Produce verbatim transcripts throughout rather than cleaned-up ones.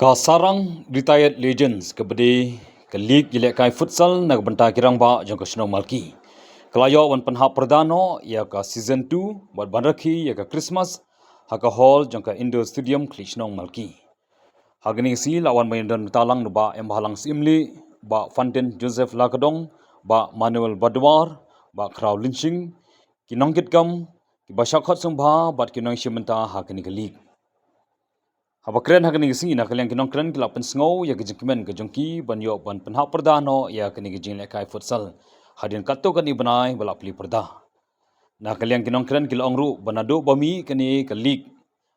Ka Sarang Retired Legends, kaba dei ka league ïalehkai futsal na ka bynta ki rangbah jong ka shnong Malki, ka la ïoh ban pynhap pyrda noh ïa ka season two bad ban rakhe ïa ka Christmas ha ka hall jong ka Indoor Stadium Khliehshnong Malki. Ha kane ka sngi la wan ban ïadon bynta lang na Bah Embhalang Syiemlieh, Bah Fantin Joseph Lakadong, Bah Manuel Badwar, Bah Khraw Lynshing, ki nongkitkam, kiba shah khot sngewbha bad ki nongshim bynta ha kane ka league. Haba kren ha kane ka sngi, na ka liang ki nongkren ki la pynsngew ïa ka jingkmen ka jong ki ban ïoh ban pynhap pyrda noh ïa kane ka jingïalehkai futsal hadien katto katne bnai ba la plie pyrda. Na ka liang ki nongkren ki la ong ruh ba naduh ba mih kane ka league,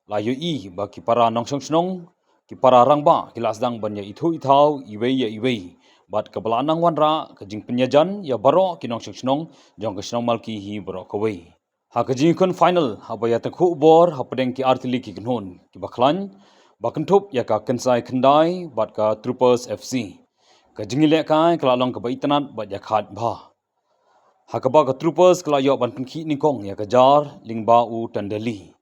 la ïohi ba ki para nongshong shnong, ki para rangbah ki la sdang ban ïa ithuh ithaw iwei ïa iwei, bad kaba la nang wanrah ka jingpynïajan ïa baroh ki nongshong shnong jong ka shnong Malki hi baroh kawei. Ha ka jingïakhun final, haba ïatyngkhuh bor hapdeng ki artylli ki kynhun kiba khlaiñ, ba kynthup ïa ka Kynsai Khyndai bad ka Troopers F C, ka jingïalehkai ka la long kaba itynnad bad ïakhaid bha. Ha kaba ka Troopers ka la ïoh ban pynkhih nyngkong ïa ka jar lyngba u Tandali,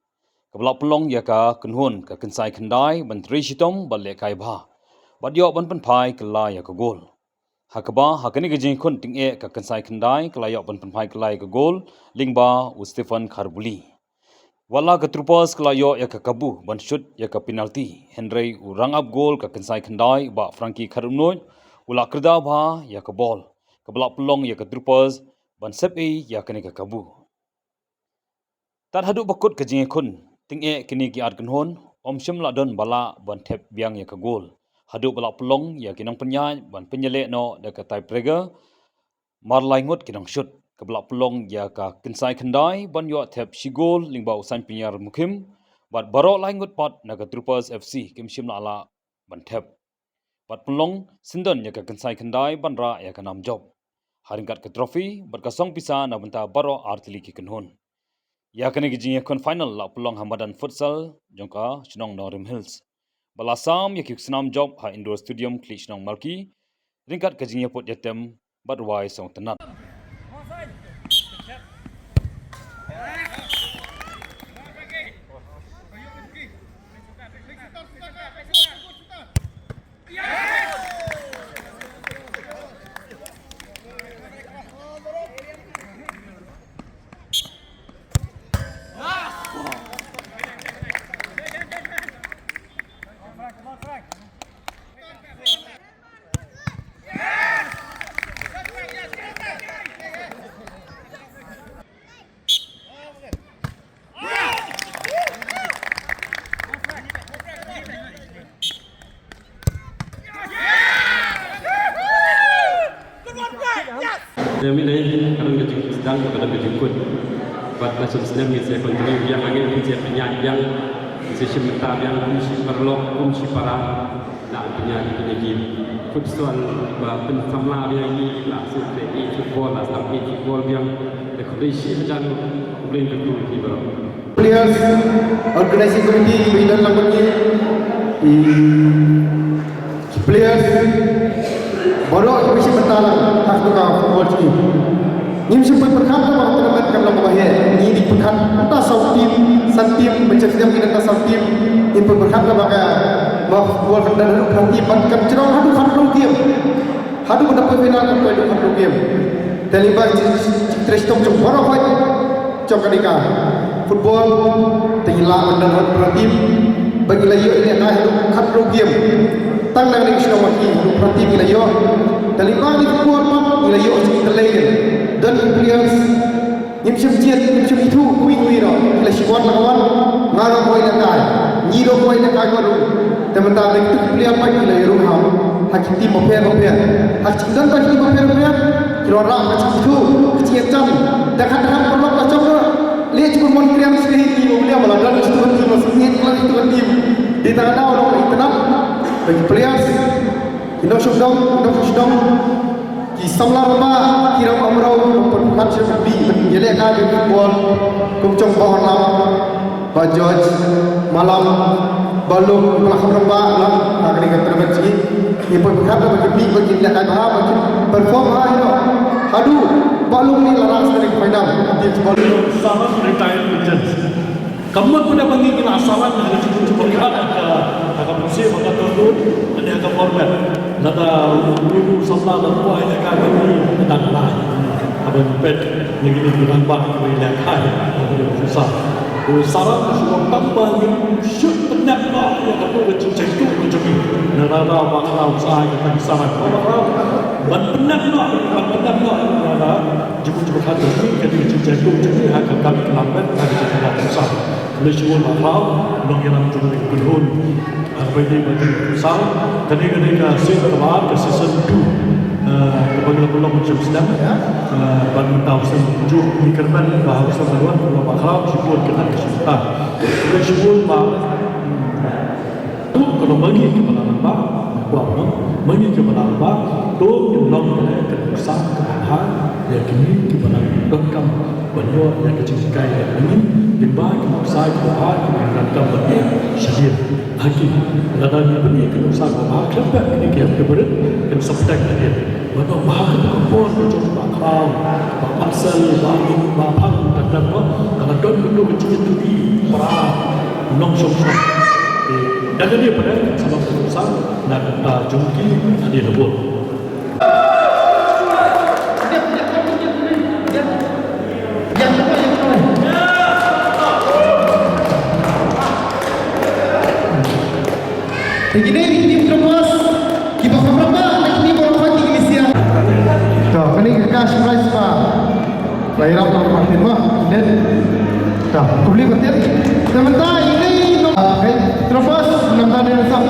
kaba la pynlong ïa ka kynhun ka Kynsai Khyndai ban trei shitom bad lehkai bha, bad ïoh ban pynphai kylla ïa ka gol. Ha kaba ha kane ka jingïakhun, tyngeh ka Kynsai Khyndai ka la ïoh ban pynphai kylla ïa ka gol lyngba u Stephen Kharbuli. Wat la ka Troopers ka la ïoh ïa ka kabu ban shut ïa ka penalty, hynrei u rangap gol ka Kynsai Khyndai, Bah Frankie Kharumnuid, u la kyrda bha ïa ka bol, kaba la pynlong ïa ka Troopers ban sep ei ïa kane ka kabu. Tad haduh ba kut ka jingïakhun, tyngeh kine ki ar kynhun ym shym la don ba lah ban thep biang ïa ka gol, haduh ba la pynlong ïa ki nongpynïaid ban pynïaleh noh da ka tiebreaker mar lai ngut ki nongshut, kaba la pynlong ïa ka Kynsai Khyndai ban ïoh thep shi gol lyngba u Sainpynïar Mukhim, bad baroh lai ngut pat na ka Troopers F C kim shym la lah ban thep, bad pynlong syndon ïa ka Kynsai Khyndai ban rah ïa ka nam jop ha ryngkat ka trophy bad ka song pisa na bynta baroh artylli ki kynhun. Ïa kane ka jingïakhun final la pynlong ha madan futsal jong ka shnong Nongrim Hills, ba la sam ïa ki snam jop ha Indoor Stadium Khliehshnong Malki, ryngkat ka jingïaput ïatem bad rwai song tynnad. Te mynne ka don ka jingsdang, ka don ka jingkut. Bad la shu snem ngi sa continue biang, ngi sa pynïaid biang, ngi sa shim bynta biang kum shi paralok, kum shi para. La pynïaid ïa kine ki futsal ba pynsamla biang ïa ngi, la shu pynïaid football, la shu pynïaid football biang. Te khublei shihajar, khublei kyrkhu ïa phi baroh. Players, organizing committee, kiba ïadon lang bad ngi, i, ki players baroh kiba shim bynta lang ha katu ka football jong ngi. Ngim shym poi pyrkhat ba ka tournament kan long kaba heh. Ngi dei pyrkhat mynta saw team, san team, ba jop sdang ki mynta saw team. Ngim poi pyrkhat ba ka, ba football kan don haduh phra team, bad kan jrong haduh khathynriew game. Haduh ban da poi final kan poi haduh khathynriew game. Te lyngba ka jingtrei shitom jong baroh khoit jong kane ka football, te ngi lah ban don haduh phra team, ba ngi la ïoh ïalehkai haduh khathynriew game. Tang na kane ka shnong Malki haduh phra team ngi la ïoh. Te lyngba kane ka football pat ngi la ïoh jingïatylli, don ki players, ngim shym jied, ngim shym ithuh kawei kawei ruh. Ki la shim bad la ka wan, nga ruh kawei lehkai, ngi ruh kawei lehkai ruh. Te mynta da kitu ki player pat ki la ïaroh ha, ha ki team bapher bapher. Ha ki jingdon ba ki team bapher bapher, ki la wanrah ba ki jingithuh, ki jingïajan. Te khat khat paralok la jop ruh, leh jingmon kriang shisha hi, ki ba u liam ba la don kitu ki team, la sngewthuh la kitu ki team. Dei tang da u long itynnad ba ki players, ki nongshong shnong, ki nongshong shnong, ki samla rangbah, ki rangbah mraw, ki pyrkhat sha ka pyrthei ban ïalehkai ïa ka football kum jong Bah Horlam, Bah George Malam, Bah Lum, Bah Lum Rangbah, la ha kane ka tournament jong ngi. Ngi pyrkhat ba ki phi ba kin ïalehkai bha, ba kin perform bha ïa haduh Bah Lum ni la rah sha ka final. Team football Sarang Retired Legends. Ka mut ba ngi ngi la sawan ha ka jingkut jingpyrkhat ha ka, ha ka mynsiem ha ka tur lut, lane ha ka format. Lada u, u, u samla da buaid ïa ka kane ka dang lai. Haba ngi peit na kine ki rangbah kiba ïalehkai ha ka jingpyrkhat. U Saran u shu ong tang ba ngin shu pynneh noh ïa kato ka jingjaituh ka jong ngi. Na, na, na, Bah Khraw u sa ai kata ki saran. Bah Khraw, ban pynneh noh, ban pynneh noh ïa ka jingkut jingpyrkhat jong ngi, kane ka jingjaituh jong ngi ha ka kam ki klam bad ha ka jingpynlong pisa. Khublei shibun Bah Khraw, nongïalam jong ngi kynhun. Ah, kaba ïadei bad ka jingpynlong pisa, kane, kane ka sien kaba ar, ka season two. Ah, kaba ngi la pynlong mynshwa snem. Ah, bad mynta u snem juh ngi kyrmen ba ha u snem ban wan, Bah Khraw shibun kane ka sien ta. Khublei shibun Bah. Hmm. Ka long ma ngi kiba la rangbah, kwah mo, ma ngi kiba la rangbah, to ngin long kane ka nuksa kaba bha ïa kine kiba la donkam ban ïoh ïa ka jinghikai ïa kine, lyngba ki nuksa kiba bha kiba ngi donkam ban ïoh shadien ha ki. Lada ngi pyni ka nuksa kaba bha, khlem pep kine ki hep ki barit kin sa pteng hadien. Bad ba ha kata ka por ka jong Bah Khraw, Bah Marcel, Bah Lim, Bah Phang, Bah Dang, Bah, ka la don ka jingïathuh para nongshong shnong. Te da kane pat kan sa long ka nuksa na ka bynta jong ki hadien habud. Te kine ki team troopers kiba kham rangbah na kine baroh ki misia. To, kane ka cash prize ba la ïarap lang ba tin ba. Net. To, khublei ba tin. Te mynta ine i nong, ah, okay. Troopers, namar dei na sap.